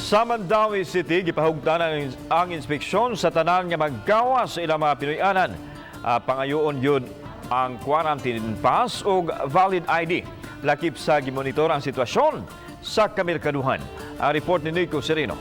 Sa Mandaue City, gipahugtan ang inspeksyon sa tanan nga maggawas sa ilang mga Pinoy-anan. Pangayoon yun ang quarantine pass o valid ID. Lakip sa gimonitor ang sitwasyon sa kamerkaduhan. Ang report ni Nico Sereno.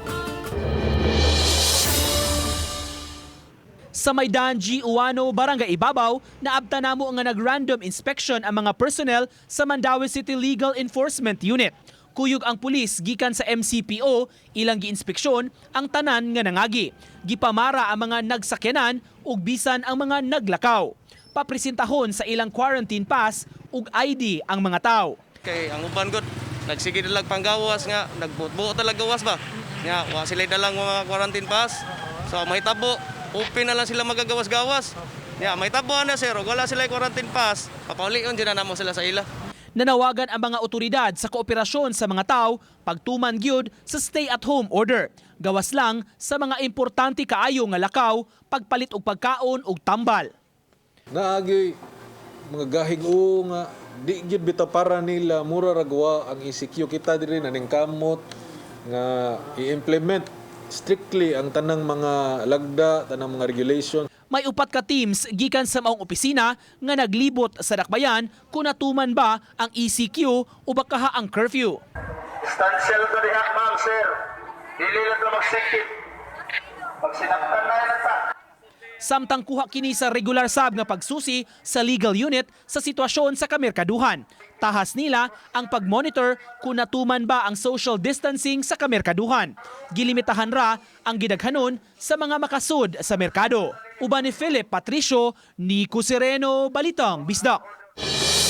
Sa Maidan G. Uwano, Barangay Ibabaw, naabta namo nga nag-random inspection ang mga personnel sa Mandaue City Legal Enforcement Unit. Kuyog ang pulis gikan sa MCPO, ilang giinspeksyon ang tanan nga nangagi. Gipamara ang mga nagsakyanan ug bisan ang mga naglakaw. Papresentahon sa ilang quarantine pass ug ID ang mga tao. Kay ang uban gud nagsige na lang panggawas nga nagbuot-buot talaga gawas ba. Nga wa sila dalang mga quarantine pass. So may tabo, open na lang sila magagawas-gawas. Nya may tabo na, sir, ug wala sila quarantine pass. Papaulion din na namo sila sa ila. Nanawagan ang mga otoridad sa kooperasyon sa mga tao pagtuman gyud sa stay-at-home order. Gawas lang sa mga importante kaayo nga lakaw, pagpalit og pagkaon ug tambal. Naagi mga gahig o nga di gyud bitaw para nila, mura ra gawa ang ECQ. Kita diri na ning kamot nga i-implement strictly ang tanang mga lagda, tanang mga regulation. May upat ka teams gikan sa maong opisina nga naglibot sa dakbayan kung natuman ba ang ECQ o bakaha ang curfew. Stand still to diha, ma'am, sir. Dili lang to magsikip. Pag sinaktan na yan ta. Samtang kuha kini sa regular sab nga pagsusi sa legal unit sa sitwasyon sa kamerkaduhan. Tahas nila ang pagmonitor kung natuman ba ang social distancing sa kamerkaduhan. Gilimitahan ra ang gidaghanon sa mga makasud sa merkado. Uban ni Philip Patricio, Nico Sereno, Balitang Bisdak.